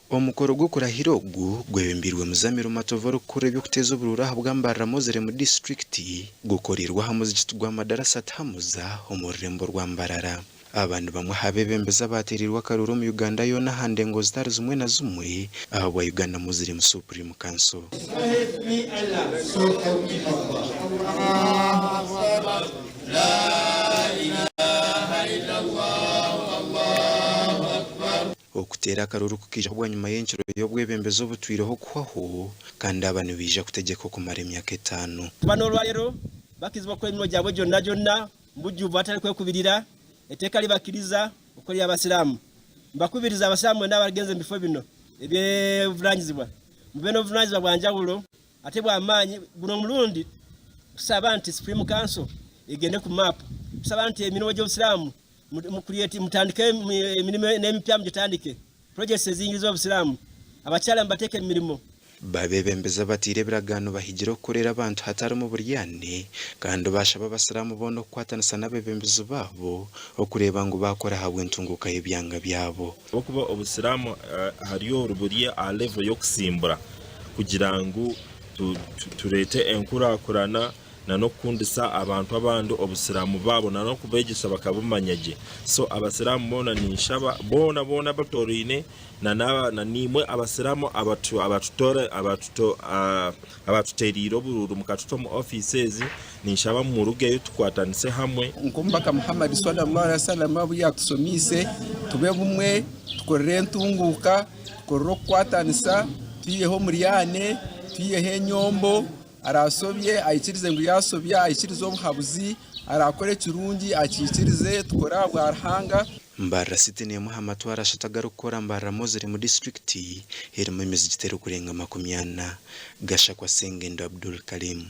Omukoro gw'okurahira ogu gwebembeirwe Muzamiru Matovu orikukurira eby'okuteeza oburuuru ahabwa Mbarara Muslim Disiturikiti gukoreirwe aha muzigiti gwa Madarasat Hamuza omu rurembo rwa Mbarara. Aba ni bamwe aha beebembezi abaateereirwe akaruuru omu Uganda yoona aha ndengo zitari zimwe na zimwe ahabwa Uganda Muslim Supreme Council. Okuteera akaruuru kukaija bwanyima y'enkiro y'obwebembezi obutwireho kuhwaho kandi aba nibaija kutegyeka okumara emyaka etaano. Kuba n'olwaleero bakirizibwa kukora emirimo gyabwe gyonna gyonna omu bujjuvu hatari kwekubirira, eteeka ribakiriza okukora eby'Abasiraamu. Mbakubiriza Abasiraamu mwena abagenze omu bifo bino eby'obuvunanyizibwa mube n'obuvunanyizibwa bwa njawulo ate bw'amaanyi. Guno omurundi tusaba nti Supreme Council egende ku maapu. Tusaba nti emirimo gy'Obusiraamu Mutandike emirimo n'emipya mugitandike, projects eziyingiriza obusiraamu, abakyala mubateeke mu mirimo. Babebembezi abataire ebiragaano bahigire okukorera abantu hatarimu buryane kandi bashaba abasiraamu boona okukwatanisa n'abebembezi baabo okureeba ngu baakora ahabw'entunguuka y'ebyanga byabo. Ahabw'okuba obusiraamu ahari oru buri aha level y'okusimbura kugira ngu tureete enkurakurana na n'okukundisa abantu abandi obusiraamu baabo na n'okubegyesa bakabumanya gye. So abasiraamu boona ninshaba boona boona abatoraine na naimwe abasiraamu abatu abatutora abatuto abatutereire oburuuru mukatuta omu ofiisi ezi ninshaba murugeyo tukwatanise hamwe. Nk'omubaka Muhammad swallallahu alaihi wasallam obu yatusomiise, tube bumwe, tukorere entunguuka, tukorere okukwatanisa, twiheho omuryane, twiheho enyombo. Araasobye aikirize ngu yaasobya, aikirize obuhabuzi, araakore ekirungi akiikirize, tukore ahabwa Ruhanga. Mbarara City n'emwe aha matwaro ashatu agarikukora Mbarara Muslim District erimu emizigiti erikurenga 40. Gashakwa Sengendo Abdul Karim.